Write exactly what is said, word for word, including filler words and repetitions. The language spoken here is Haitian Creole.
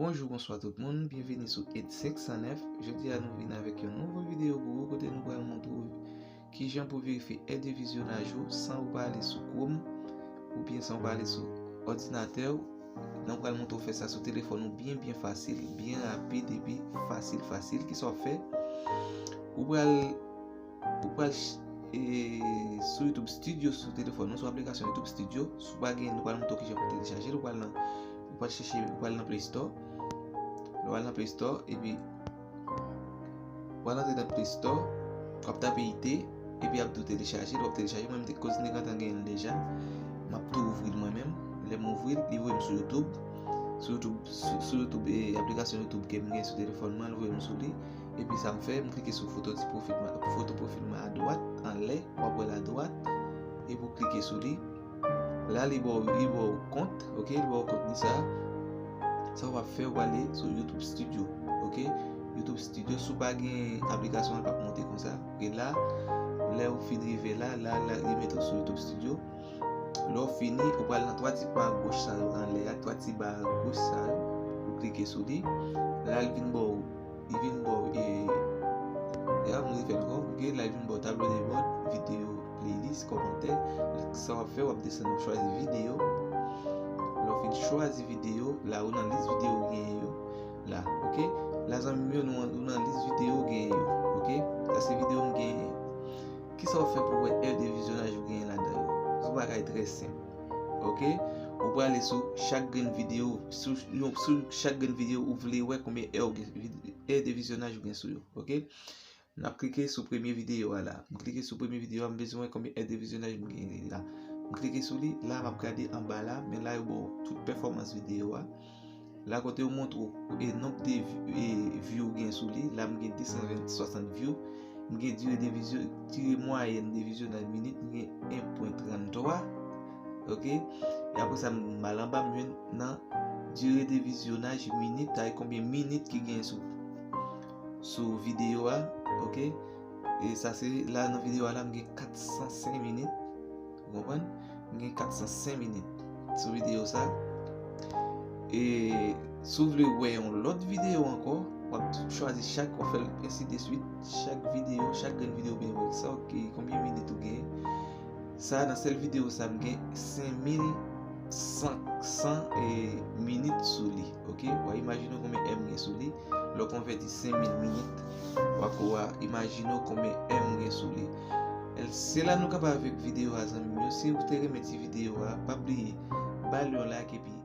Bonjou, bonswa tout moun, byenvini sou Ed senk san nèf. Jodi a nou vin avèk yon nouvo videyo pou ou kote nou pral montre w kijan pou verifye è de vizyonaj ou san ou pa ale sou Chrome oubyen san ou pa ale sou òdinatè w. Nou pral montre w fè sa sou telefòn ou byen, byen fasil, byen rapid epi fasil, fasil. Kisa w ap fè? Ou pral, ou pral ch- e, sou YouTube Studio sou telefòn ou, sou aplikasyon YouTube Studio. Si w pa gen, nou pral montre w kijan pou telechaje l. Ou pral nan, ou pral chèche, ou pral nan Play Store. Lè w al nan Play Store, epi w al antre nan Play Store, w ap tape I T, epi ap di w telechaje, lè w ap telechaje, mwen menm te koz m te gentan genyen l deja, m ap tou ouvri l mwen menm. Lè m ouvri l, li voye m sou YouTube. Sou YouTube, sou, sou YouTube, e, aplikasyon YouTube ke m gen sou telefòn mwen, l voye m sou li. Epi sa m fè, m klike sou foto ti pwofil mwen, foto pwofil mwen adwat, anlè, w ap wè l adwat, epi w klike sou li. La, li ba w, li ba w kont, ok, li ba w kont ni sa. Sa w ap fè, w ale sou YouTube Studio, ok? YouTube Studio, si w pa gen aplikasyon an, l p ap monte konsa. Ok, la, lè w fin rive la, la, la, li mete w sou YouTube Studio. Lè w fini, ou pral nan twa ti pwen agoch sa yo anlè a, twa ti ba agoch sa yo, ou klike sou li. La, l vin ba w, li vin ba w, e, e a, m refè l ankò, ok, la, l vin ba w tablo de bòd, videyo, playlist, kòmantè. Sa w ap fè, w ap desann, w ap chwazi videyo. Lè w fin chwazi videyo, la ou nan lis videyo ou genyen yo. La, ok? La, zanmi m yo, nou, ou nan lis videyo ou genyen yo, ok? Sa se videyo m genyen yo. Kisa w fè pou w wè è de vizyonaj ou genyen ladan yo? Se yon bagay trè senp, ok? Ou prale sou chak grenn videyo, sou, non, sou chak grenn videyo ou vle wè konbyen è ou gen, vid- è de vizyonaj ou gen sou yo, ok? N ap klike sou premye videyo a la. M klike sou premye videyo a, m bezwen wè konbyen è de vizyonaj m genyen la. M klike sou li, la m ap gade anba la, men la yo ba w tout pèfòmans videyo a. La kote yo montre w e nonb de vi- e view ou gen sou li, la m gen de san swasant view, m gen dire de vizyon, dire mwayèn de vizyonaj minit, m gen en pwen tranntwa, ok? E apre sa, m al anba, m jwenn nan dire de vizyonaj minit, sa e konbyen minit ki gen sou, sou videyo a, ok? E sa se la nan videyo a la, m gen kat san senk minit. Ou konprann? M gen kat san senk minit sou videyo sa. E si w vle wè yon lòt videyo ankò, w ap chwazi chak, w ap fè l ensi de swit, chak videyo, chak grenn videyo byen wè sa, ok, konbyen minit ou gen. Sa, nan sèl videyo sa, m gen senk mil san, san, e, minit sou li, ok? W a imajine w konbyen è m gen sou li. Lè w konvèti senk mil minit, w a ko a imajine w konbyen è m gen sou li. El, se la nou kanpe avèk videyo a, zanmi m yo. Si w te renmen ti videyo a, pa bliye ba l yon like epi